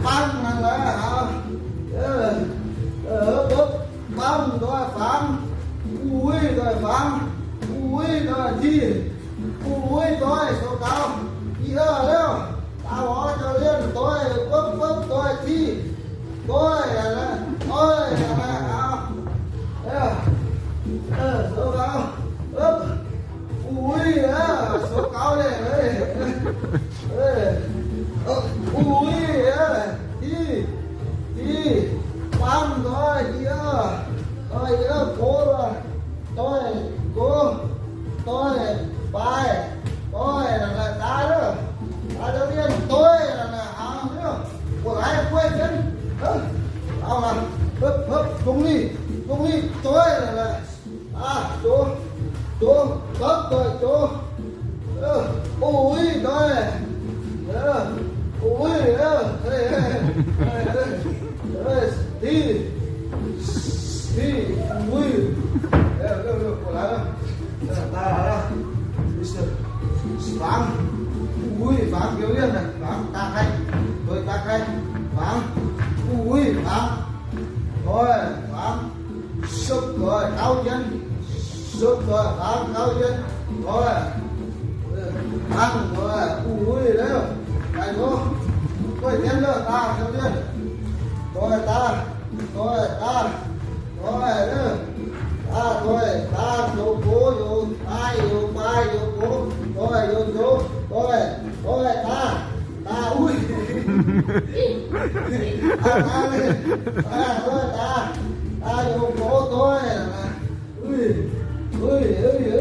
ປັງນັ້ນແຫຼະ ເອົາ ເອີ ເອີ ເອີ ປັງ ໂຕ ຝັງ ອຸ້ຍ ໂຕ ຝັງ ອຸ້ຍ ໂຕ ທີ່ ອຸ້ຍ ໂຕ ໂຊເກົາ ທີ່ ເອີ ເລັວ ຕາຫວໍ ເຈົ້າລຽນ ໂຕ ປຶບ ປຶບ ໂຕ ທີ່ ໂຕ ນັ້ນແຫຼະ ໂຕ ນັ້ນແຫຼະ ເອົາ ເອີ ເອີ ໂຊເກົາ ປຶບ ອຸ້ຍ ເອີ ໂຊເກົາເລີຍ ເອີ ເອີ ອຸ້ຍ ເອີ ທີ່ ທີ່ ປັງ ໂຕ ທີ່ ເອີ ໂຕ ເອີ ໂກ ໂຕ ໂກ ໂຕ ໄປ ໂຕ ນັ້ນແຫຼະ ຕາເດີ ຕາຈະລຽນ ໂຕ ນັ້ນແຫຼະ ເອົາເດີ ໂກຫຼາຍ ໂກເປັນ ເອີ ເອົາລະ ເຮີບ ເຮີບ ຕົງນີ້ ຕົງນີ້ ໂຕ ນັ້ນແຫຼະ ອ່າ ໂຈ ໂຈ ຕັບໂຕ ໂຈ ເອີ ໂອ້ຍ ໂຕ ເອີ ໂອ້ຍ ເອີ ເອີ ເອີ ເອີ ເອີ ທີ່ ທີ່ ອຸ້ຍ ເອີ ເອີ ເອີ ໂກຫຼາຍ ເອີ ຕາລະ ຝັງ ອຸ້ຍ ຝັງ ດຽວລຽນນະ ຝັງ ຕາໄຄ ໂດຍຕາໄຄ ຝັງ ອຸ້ຍ ຝັງ ໂອ້ຍ ຝັງ Sụp rồi, tháo chân. Sụp rồi, tháo, tháo chân. Rồi. Thẳng rồi, ui, ui, đấy. Này, nó. Tôi chân đó, ta, tháo chân. Rồi, ta. Rồi, ta. Rồi, đó. Ta, rồi, ta, vô, vô, vô, tay, vô, tay, vô, vô. Rồi, vô, vô. Rồi, rồi, ta. ຕາ ອຸ້ຍ ຕາ ຕາເລີຍ ຕາ ໂຕ ຕາ ຕາຢູ່ໂກໂຕຍ ອຸ້ຍ ອຸ້ຍ ອຸ້ຍ ອຸ້ຍ